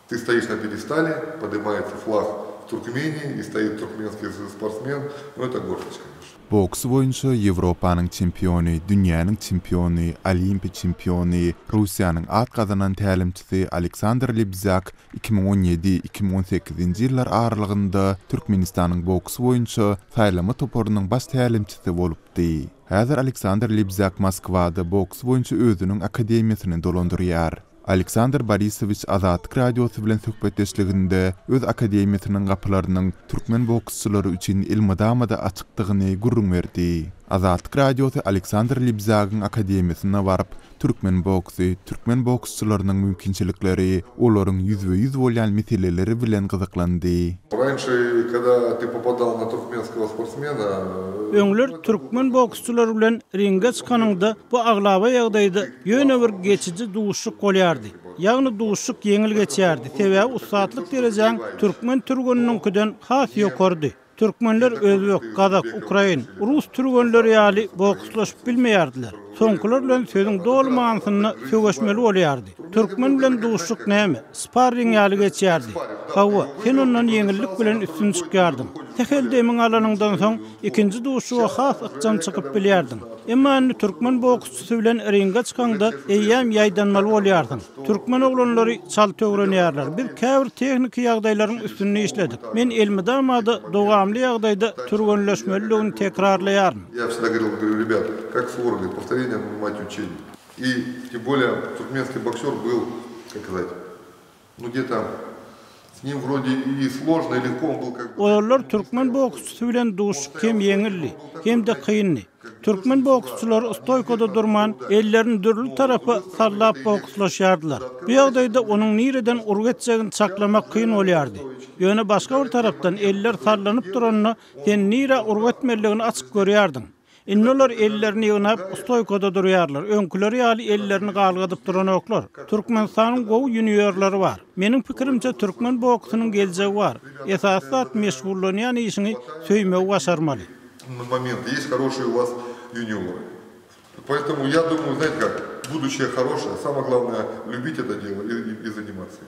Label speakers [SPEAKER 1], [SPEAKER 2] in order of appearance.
[SPEAKER 1] Ты стоишь на пьедестале, поднимается флаг Туркмении и стоит туркменский спортсмен, ну это гордость, конечно.
[SPEAKER 2] Boks boýunça Ýewropanyň çempiony, dünýäniň çempiony, Olimpiýa çempiony, Russiýanyň at gazanan tälimçisi Aleksandr Lebzýak 2017, 2018-nji ýyllar aralygynda Türkmenistanyň boks boýunça saýlama toparynyň baş tälimçisi bolupdy. Häzir Aleksandr Lebzýak Moskwada boks boýunça özüniň akademiýasyny dolandyrýar. Aleksandr Borisowiç Azatlyk Radiosy bilen söhbetdeşliginde öz akademiýasynyň gapylarynyň türkmen boksçulary üçin elmydama-da açykdygyny gürrüň berdi. Azatlyk Radiosy Aleksandr Lebzýagyň akademiýasyna baryp, türkmen boksy, türkmen boksçularynyň mümkinçilikleri, olaryň ýüzbe-ýüz bolýan meseleleri bilen gyzyklandy.
[SPEAKER 1] Ranşe, kada ty popadal na turkmenskogo sportsmena.
[SPEAKER 3] Öňler türkmen boksçulary bilen ringe çykanyňda bu aglaba ýagdaýda ýöne bir geçiji duşuşyk bolýardy. Ýagny duşuşyk ýeňil geçýärdi, sebäbi ussatlyk derejäň türkmen türgeniniňkiden has ýokarydy. Türkmenler özbek, gazak, ukrain, rus türgenleri ýaly bokslaşyp bilmeýärdiler. Soňkular bilen sözüň doly manysynda söweşmeli bolýardy. Türkmen bilen duşuşyk näme, sparring ýaly geçýärdi. Hawa, sen ondan ýeňillik bilen üstün çykýardyň. Sähel demiňi alanyňdan soň, ikinji duşuşyga has ykjam çykyp bilýärdiň. Emma indi türkmen boksçusy bilen ringe çykaňda, eýýäm ýaýdanmaly bolýarsyň. Türkmen oglanlary çalt öwrenýärler. Biz käbir tehniki ýagdaýlaryň üstünde işledik. Men elmydama-da dowamly ýagdaýda türgenleşmelidigini tekrarlaýaryn.
[SPEAKER 1] Ýa wsegda goworil, goworil, rebýat, kak swor, goworit, powtoreniýe mat uçeniý. I tem bolее turkmenskiý boksýor byl, kak skazat, nu gde-to s nim wrode i složno, i legko, on byl kak by.
[SPEAKER 3] Ozallar türkmen boksçusy bilen duşuşyk hem ýeňildi, hem-de kyndy. Türkmen boksçulary stoýkada durman, ellerini dürli tarapa sallap bokslaşýardylar. Bu ýagdaýda onuň nireden urgy etjegini çaklamak kyn bolýardy. Ýöne başga bir tarapdan eller sallanyp duranda sen nirä urgy etmelidigini açyk görýärdiň. Indi olar ellerini ýygnap, stoýkada durýarlar, öňküleri ýaly ellerini galgadyp duranoklar. Türkmenistanyň gowy ýuniorlary bar. Meniň pikirimçe, türkmen boksunyň geljegi bar. Esasy zat meşgullanýan işiňi söýmegi başarmaly.
[SPEAKER 1] Moment, есть хорошие у вас юниоры. Поэтому я думаю, знаете как, будущее хорошее, самое главное любить это дело и, и заниматься.